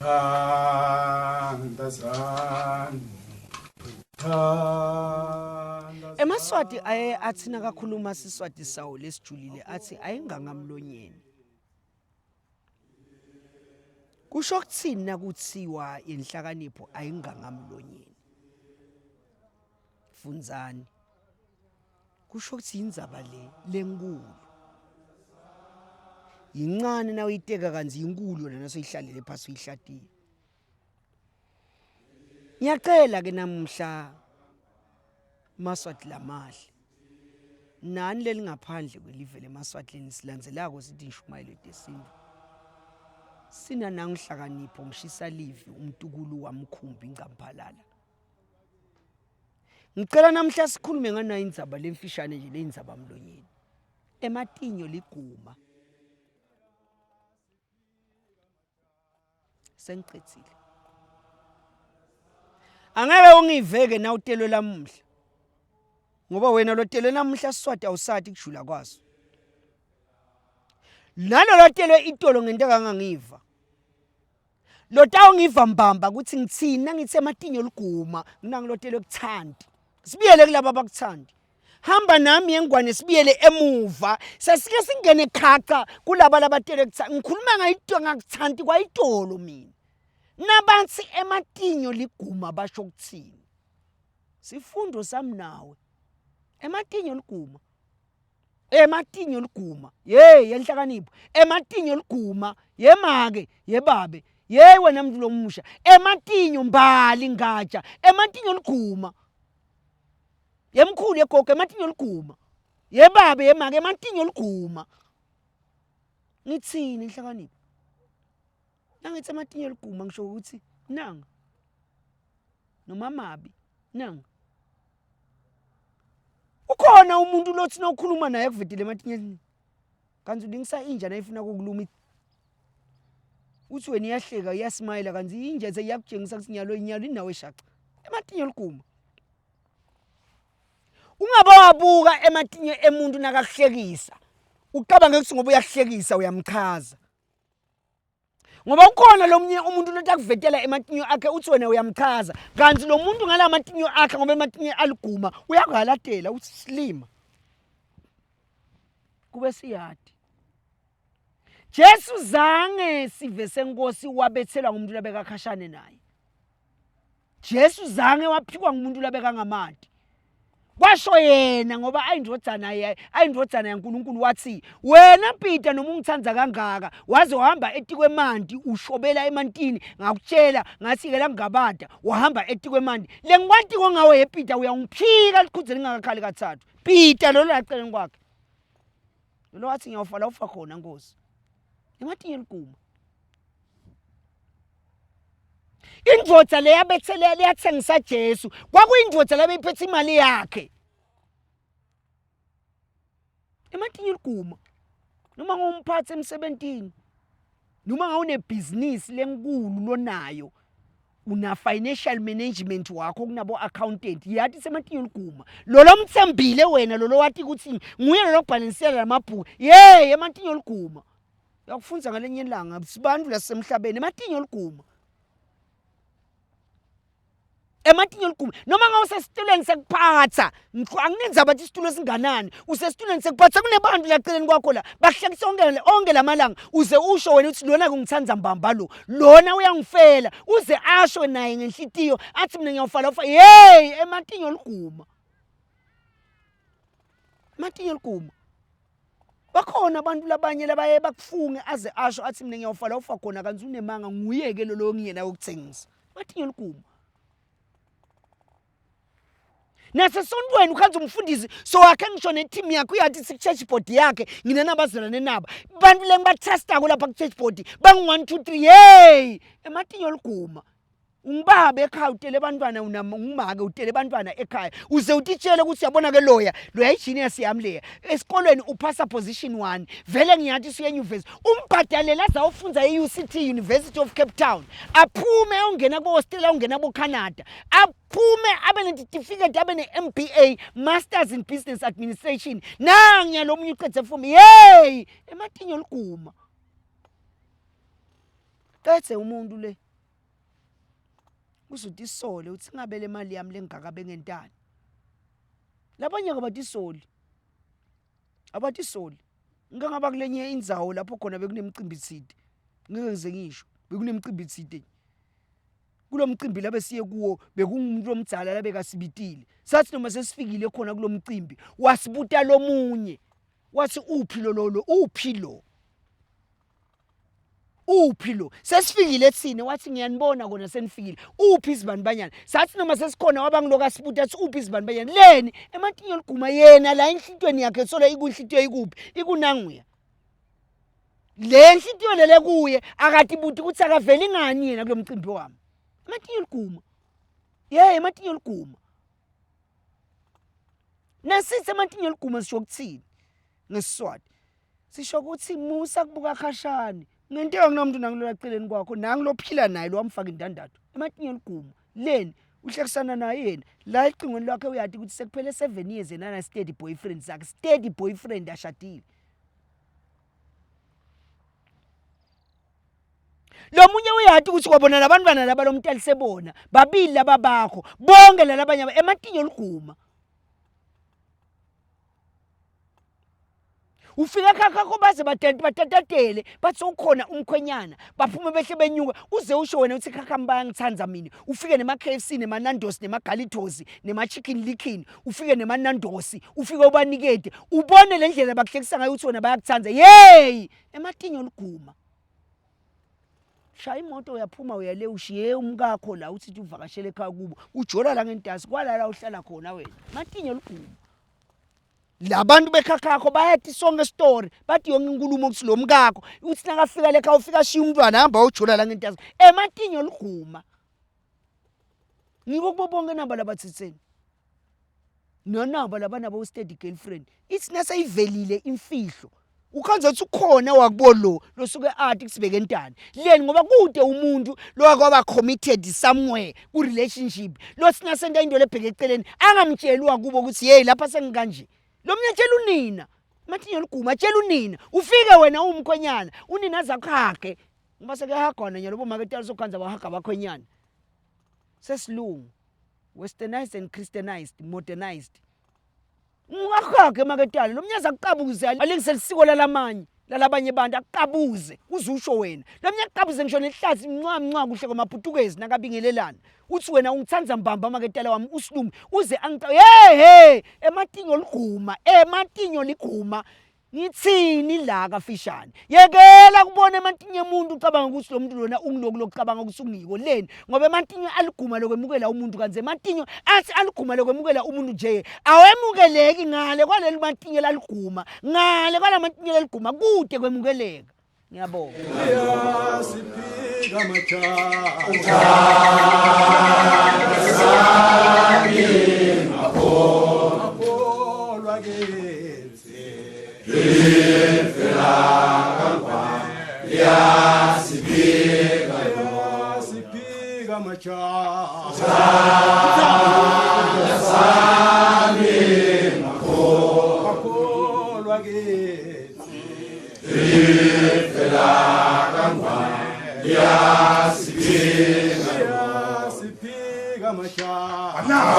Thandazani. EmaSwati aye athi nakakhuluma siSwati sawo lesijulile athi ayingangamlonyeni. Kusho kuthini nakuthiwa inhlakanipho ayingangamlonyeni? Fundzani. Kusho ukuthi indzaba le lenkulu. Yincane nawuyiteka kanzi yinkulu yona nasoyihlalele phasi uyihlatiye. Ngiyacela ke namuhla Maswati lamahle. Nani lelingaphandle kwelive leMaswatini silandzelako sithi inshumayelo yesintu. Sina nangihlakanipho ngishisa livi umtukulu wamkhumbi ngcamphalala. Ngicela namhla sikhulume nganayo indzaba lemfishane nje leyindzaba mlonyeni. Ematinyo liguma. Sengiqedile. Angeke ungiveke na utelwe lamuhla. Ngoba wena lotelwe namuhla siswati awusati kujula kwaso. Nalo lotelwe itolo ngento kangangiva. Lotawungiva mbamba ukuthi ngithini nangithi ematinyo liguma nginangilotelwe kuthandi. Sibiyele kulaba abakuthandi. Hamba nami yengwane sibiyele emuva. Sesike singene khaca kulaba labatele kuthandi. Ngikhuluma ngayito ngakuthanti kwayitolo mina. Nabathi ematinyo liguma basho ukuthini? Sifundo sami nawe. Ematinyo liguma. Ematinyo liguma. Hey yenhlakanipho. Ematinyo liguma. Yemake, yebabe. Yey wena mntu lomusha. Ematinyo mbali ngatsha. Ematinyo liguma. Yemkhulu yegogo ematinyo liguma. Yebabe yemake ematinyo liguma. Ngithini inhlakanipho? Nangithi ematinyo liguma ngisho ukuthi nanga. Noma mabi nanga. Ukhona umuntu lothi nokhuluma naye kuvedile ematinyeni. Kanti ulingisa inja nayifuna ukukuluma uthi wena iyahleka iyasmayila kanti inja seyiyakutshengisa ukuthi nyalo inyalo inawe shaca. Ematinyo liguma. Ungaba wabuka ematinyo emuntu nakakuhlekisa. Ucabange ukuthi ngoba uyakuhlekisa uyamchaza. Ngoba ukhona lomunye umuntu lothi akuvetela ematinyo akhe uthi wena uyamchaza kanti lo muntu ngala matinyo akhe ngoba ematinyo aliguma uyakuhalatela uthi silima. Kube siyadi. Jesu zange sive senkosi wabethelwa ngumuntu labekakhashane naye. Jesu zange waphikwa ngumuntu labekangamati. Kwasho yena ngoba ayindvodzana ayindvodzana yaNkulunkulu wathi wena Peter noma ungithanda kangaka waze wahamba etikwemanti ushobela emantini ngakutshela ngathi ke langabada wahamba etikwemanti lengikwatiko ngawe ye Peter uyawungiphika liqhudze lingakakhali kathathu Peter lo laceleni kwakhe lo wathi ngiyawufa la ufa khona Nkosi ematinye liguma Indvodza leyabethele leyathengisa Jesu kwakuyindvodza labeyiphethe imali yakhe. Ematinye liguma. Noma ngumphathi emsebentini. Noma ngawunebhizinisi lenkulu lonayo una financial management wakho kunabo accountant yathi sematinyo liguma lolo mthembile wena lolo wathi ukuthi nguye lolo kubhalansela lamabhuku yey ematinyo liguma Uyakufunza ngalenye ilanga sibantu lasemhlabeni ematinyo liguma. Ematinyo liguma noma ngabe usesitulweni sekuphatha anginenzaba ukuthi isitulo singanani usesitulweni sekuphatha kunebantu la celeni kwakho la bakuhlekisa onke onke lamalanga uze usho wena uthi lona kungithanda mbamba lo lona uyangifela uze asho naye ngenhlitiyo athi mina ngiyawufala ufa hey ematinyo liguma ematinyo liguma Bakhona abantu labanye labaye bakufunge aze asho athi mina ngiyawufa la ufa khona kanti unemanga nguye-ke lo lo ngiyena yokuthengisa. Bathi ngeliguma. Nasesontweni ukhanza umfundisi so wakhe ngisho ne-team yakhe uyathi siku-church board yakhe ngina nabazalwane naba bantu le ngibatrustako lapha ku-church board bangu-one two three yeyi ematinyo liguma Ungibaba ekhaya utele abantwana ungumake utele abantwana ekhaya uze utitshele ukuthi uyabona ke loya loya igenius yami leya esikolweni uphasa position 1 vele ngiyathi usuye enyuvesi umbhadalela aze ayofunza e-UCT University of Cape Town aphume ayongena ko-Australia ayongena bo-Canada aphume abe netitifikethi abe ne-MBA Masters in Business Administration nangiya lo munye uqedze fumi yeyi ematinyo liguma qedze umuntu le. Uzutisole uthi ngabe le mali yami lengaka bengentani. Labanye abatisoli. Abatisoli. Ngike ngaba kulenye indzawo lapho khona bekunemicimbi tsite. Ngeke ngize ngisho bekunemicimbi tsite. Kulo mcimbi labe siye kuwo bekungumuntu lomdzala labekasibitile. Sathi noma sesifikile khona kulo mcimbi wasibuta lomunye wathi uphi lo lo uphi lo uphi lo sesifikile thina wathi ngiyanibona kona senifikile uphi izibani banyana sathi noma sesikhona wabangiloka asibuta athi uphi izibani banyana leni ematinyo liguma yena la enhlitweni yakhe sola ikunhlitiyo ikuphi ikunanguya le nhlitiyo lele kuye akatibuti ukuthi akaveli ngani yena kulo mcimbi wami ematinyo liguma ye ematinyo liguma nasithi ematinyo liguma sisho ukuthini ngesiswati sisho ukuthi musa kubuka khashane ngenteka kunomuntu nangilola celeni kwakho nangi lophila naye lowamfaka indandatho ematinyo liguma leni uhlekisana naye yena la ecingweni lwakhe uyati ukuthi sekuphele 7 years yena na steady boyfriend sakhe steady boyfriend ashadile lo munye uyati ukuthi kwabona labantwana laba lomntali sebona babili laba bakho bonke lalabanye ematinyo liguma ufika khakhakho baze batatatele bathi ukhona umkhwenyana baphume behle benyuka uze usho wena uthi khakhami bayangithanda mina ufike nema-KFC nema-Nandos nema-Galitos nema-Chicken Licken ufike nema-Nandos ufike ubanikete ubone le ndlela bakuhlekisa ngayo uthi wena bayakuthanda yeyi ematinyo liguma shaya imoto uyaphuma uyale ushiye umkakho la uthi uvakashele ekhaya kubo ujola la ngentasi kwalala uhlala khona wena matinyo liguma labantu bekhakhakho bayathi sonke story bathi yonke inkulumo ukuthi lo mkakho uthi nakafika lekha ufika ashiya umntwana hamba ujola la ngentasi ematinyo liguma ngiko kubo bonke naba labathitheni nonabo laba nabo steady girlfriend ithi naseyivelile imfihlo ukhanza ukuthi ukhona wakubo lo losuke athi kusibeke entani leni ngoba kude umuntu lo kwaba committed somewhere ku relationship lo sina senta into lebheke eceleni angamtsheli wakubo ukuthi hey lapha sengikanje lo mnye tshela unina mathi liguma tshela unina ufike wena umkhwenyana unina azakhage ngoba sekehagwana nyalo bomake tala sokhanza bahaga bakhwenyana sesilungu westernized and christianized modernized ungahage emaketale lo mnyazi akuqabuze alingise lisiko lalamanye lalabanye abantu akuqabuze uze usho wena lo mnye akuqabuze ngisho nehlathi mncwa mncwa kuhle kwamaputukezi nakabingelelana uthi wena ungithanda mbamba amaketala wami usilume uze angica hey hey ematinyo liguma ematinyo liguma ngithini la kafishane yekela kubona emantinye emuntu ucabanga ukuthi lo muntu lona ungiloku lokucabanga ukuthi ungiko leni ngoba emantinyo aliguma lokwemukela umuntu kanti emantinyo athi aliguma lokwemukela umuntu nje awemukeleki ngale kwaleli mantinyo laliguma ngale kwalamantinyo laliguma kude kwemukeleka ngiyabonga Siyasiphika majaha Akholwa kithi Siyasiphika majaha Akholwa kithi Siyasiphika majaha Akholwa kithi